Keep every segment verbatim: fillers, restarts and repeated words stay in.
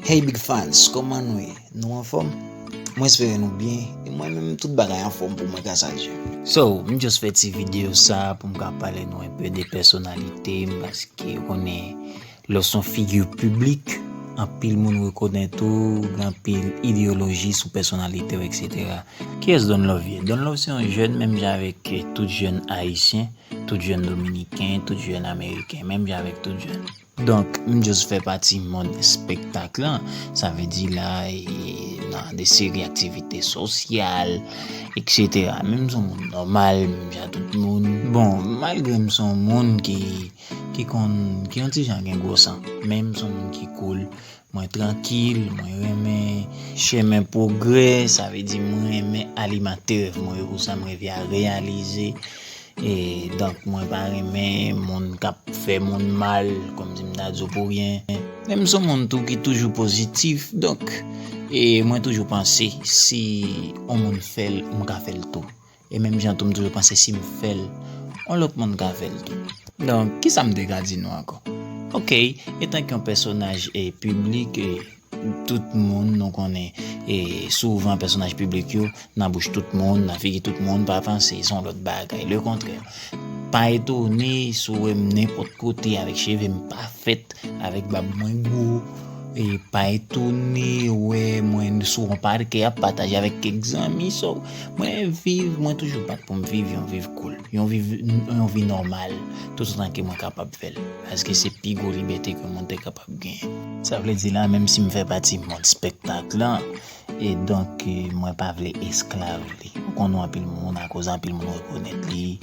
Hey Big Fans, kòman nou ye? Nou anfòm? Mwen espere nou byen, e mwen menm tout bagay anfòm pou mwen gras a Dye. So, m just fè ti videyo sa pou m ka pale nou enpe de pèsonalite m, paske ou konnen lè w se yon figi piblik, anpil moun rekonèt ou, gen anpil ideyoloji sou pèsonalite w, et cetera. Kiyès Don Love ye? Don Love se yon jèn menm jan avèk, eh, tout jèn ayisyen, tout jèn dominiken, tout jèn ameriken, menm jan avèk tout jèn. Donk, m just fè pati mond espektak lan. Sa vle di la, e, nan de seri aktivite sosyal, et cetera. Men m se yon moun nòmal, menm jan tout moun. Bon, malgre m se yon moun ki, ki konn, ki yon ti jan gen gwo san, men m se yon moun ki cool. Mwen trankil, mwen renmen chemen pwogrè, sa vle di mwen renmen alimante rèv mwen yo, pou sa m reve a reyalize. E, donk, mwen pa renmen moun k ap fè moun mal, kòmsi m ta di w pou ryen. Men m se yon moun tou ki toujou pozitif, donk, e mwen toujou panse si yon moun fè l, m ka fè l tou. E menm jan tou, m toujou panse si m fè l, yon lòt moun ka fè l tou. Donk, kisa m te ka di nou ankò? Oke, etanke yon pèsonaj, e, piblik, e, tout moun nou konnen, e, souvan pèsonaj piblik yo, nan bouch tout moun, nan figi tout moun, pa panse se yon lòt bagay. Lekontrè, pa etone si w wè m nenpòt kote avèk cheve m pa fèt, avèk bab mwen gwo, e pa etone wè mwen sou yon pakè ap pataje avèk kèk zanmi. So, mwen viv, mwen toujou bat pou m viv yon viv cool, yon viv, yon vi nòmal, toutotan ke mwen kapab fè l. Paske se pi gwo libète ke moun te kapab genyen. Sa vle di la, menm si m fè pati mond espektak lan, e donk, e, mwen pa vle esklav li. Ou konn anpil moun, akoz anpil moun rekonèt li.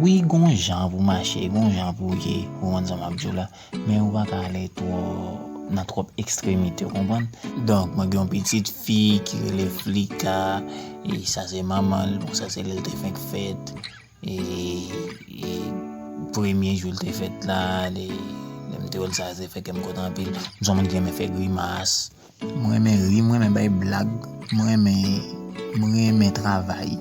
Wi, gon jan pou mache, gon jan pou ye, ou konprann sa m ap di w la. Men ou pa ka ale twò, nan twòp ekstremite, ou konprann? Donk, mwen gen yon pitit fi ki rele Flika, e sa se manman l, bon, sa se lè l te fenk fèt, e, e premye jou l te fèt la, lè, lè m te wè l, sa te fè kè m kontan anpil. M se yon moun ki renmen fè grimas, mwen renmen ri, mwen renmen bay blag, mwen renmen, mwen renmen travay.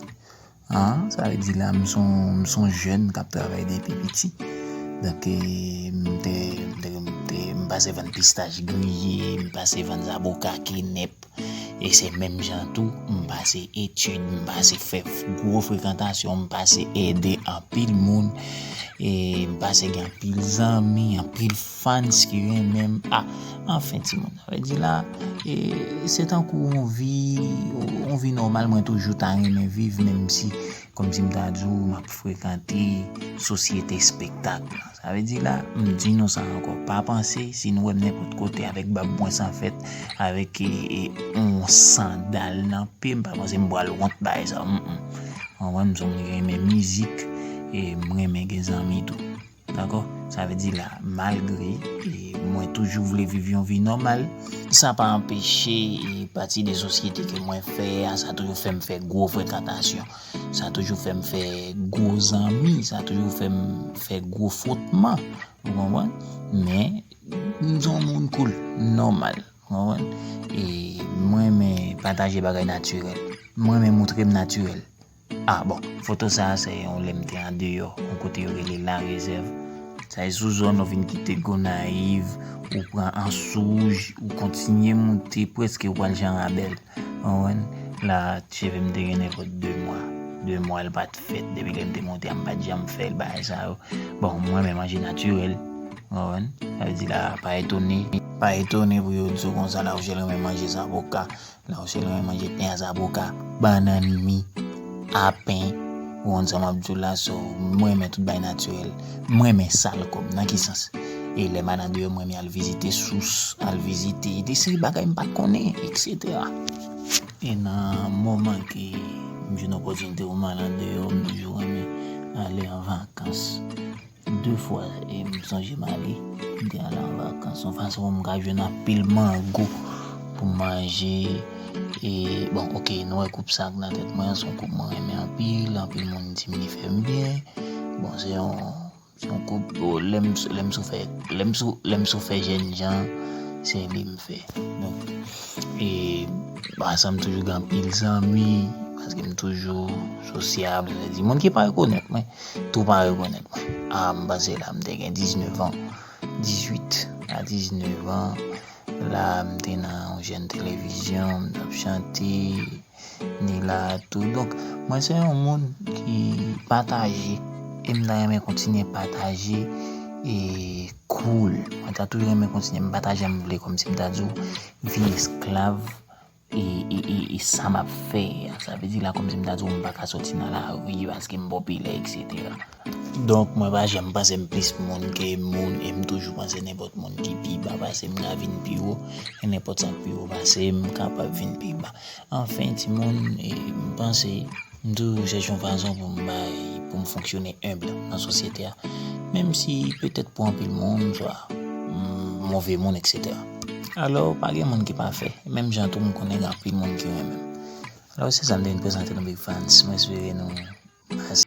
An, sa vle di la, m se yon, m se yon jèn k ap travay depi piti. Donk, e, m te, m te, m te, m pase vann pistach griye, m pase vann zaboka kenèp. E se menm jan tou, m pase etid, m pase fè gwo frekantasyon, m pase ede anpil moun, e m pase gen anpil zanmi, anpil fans ki renmen m. A, anfen, timoun, sa vle di la, e, se tankou yon vi, yon vi nòmal mwen toujou ta renmen viv, menm si, kòmsi m ta di w, m ap frekante sosyete espektak lan. Sa vle di la, m di nou sa ankò, pa panse si nou wè m nenpòt kote avèk bab mwen san fèt, avèk, e, e, yon sandal nan pye m, pa panse m pral wont bagay sa. Mm, mm. Ou konprann, m se yon moun ki renmen mizik, e m renmen gen zanmi tou. Dakò? Sa vle di la, malgre, e, mwen toujou vle viv yon vi nòmal, sa pa anpeche, e, pati de sosyete ke mwen fè a, sa toujou fè m fè gwo frekantasyon. Sa toujou fè m fè gwo zanmi, sa toujou fè m fè gwo fwotman. Ou konprann? Men, m se yon moun cool, nòmal. Ou konprann? E mwen renmen pataje bagay natirèl. Mwen renmen moutre m natirèl. A, bon, foto sa a se yon lè m te andeyò, yon kote yo rele La Réserve. Sa e sou zòn ou vin kite Gonayiv, ou pran Ansouj, ou kontinye moute, prèske ou pral Jan Rabèl. Ou konprann? La, cheve m te gen nenpòt de mwa. De mwa, l pa t fèt. Depi lè m te monte a, m pa t janm fè l, bagay sa yo. Bon, mwen renmen manje natirèl. Ou konprann? Sa vle di la, pa etone. Pa etone pou yo di w konsa, La Rochelle renmen manje zaboka. La Rochelle renmen manje pen a zaboka, bannann mi, a pen. Ou konn sa m ap di w la, so, mwen renmen tout bagay natirèl. Mwen renmen sa l kòm, nan ki sans? E lè m al andeyò, mwen renmen al vizite sous, al vizite de seri bagay m pa t konnen, et cetera. E nan moman ke m jwenn opòtinite pou m al andeyò, m toujou renmen ale an vakans. De fwa, e m sonje m ale, m te al an vakans, yon fason pou m ka jwenn anpil mango pou m manje. E, bon, oke, nou wè koup sa k nan tèt mwen an, se yon koup mwen renmen anpil, anpil moun di m li fè m byen. Bon, se yon, se yon koup, o, lè m, lè m sou fè, lè m sou, lè m sou fè jènjan, se li m fè. Donk, e, ansanm toujou gen anpil zanmi, paske m toujou sosyab, sa vle di, moun ki pa rekonèt mwen, tou pa rekonèt mwen. A, m panse la, m te gen diznèf an, dizuit a diznèf an, La, m te nan yon jèn televizyon, m t ap chante, ni la tou. Donk, mwen se yon moun ki pataje, e m ta renmen kontinye pataje, e cool. Mwen ta toujou renmen kontinye m pataje, m vle kòmsi m ta di w, vin esklav, e, e, e, e sa m ap fè a. Sa vle di la kòmsi m ta di w, m pa ka soti nan lari paske m popilè, et cetera. Donk, mwen pa janm panse m plis moun ke moun, e m toujou panse nenpòt moun ki pi ba pase m ka vin pi wo, e nenpòt sa k pi wo pase m kapab vin pi ba. Anfen, timoun, e m panse m toujou chèche yon fason pou m bay, pou m fonksyone enb nan sosyete a. Menm si petèt pou anpil moun, swa m move moun, et cetera. Alò, pa gen moun ki pafè. Menm jan tou, m konnen gen anpil moun ki renmen m. Alò, se sa m te vin prezante nou, Big Fans. Mwen espere nou pase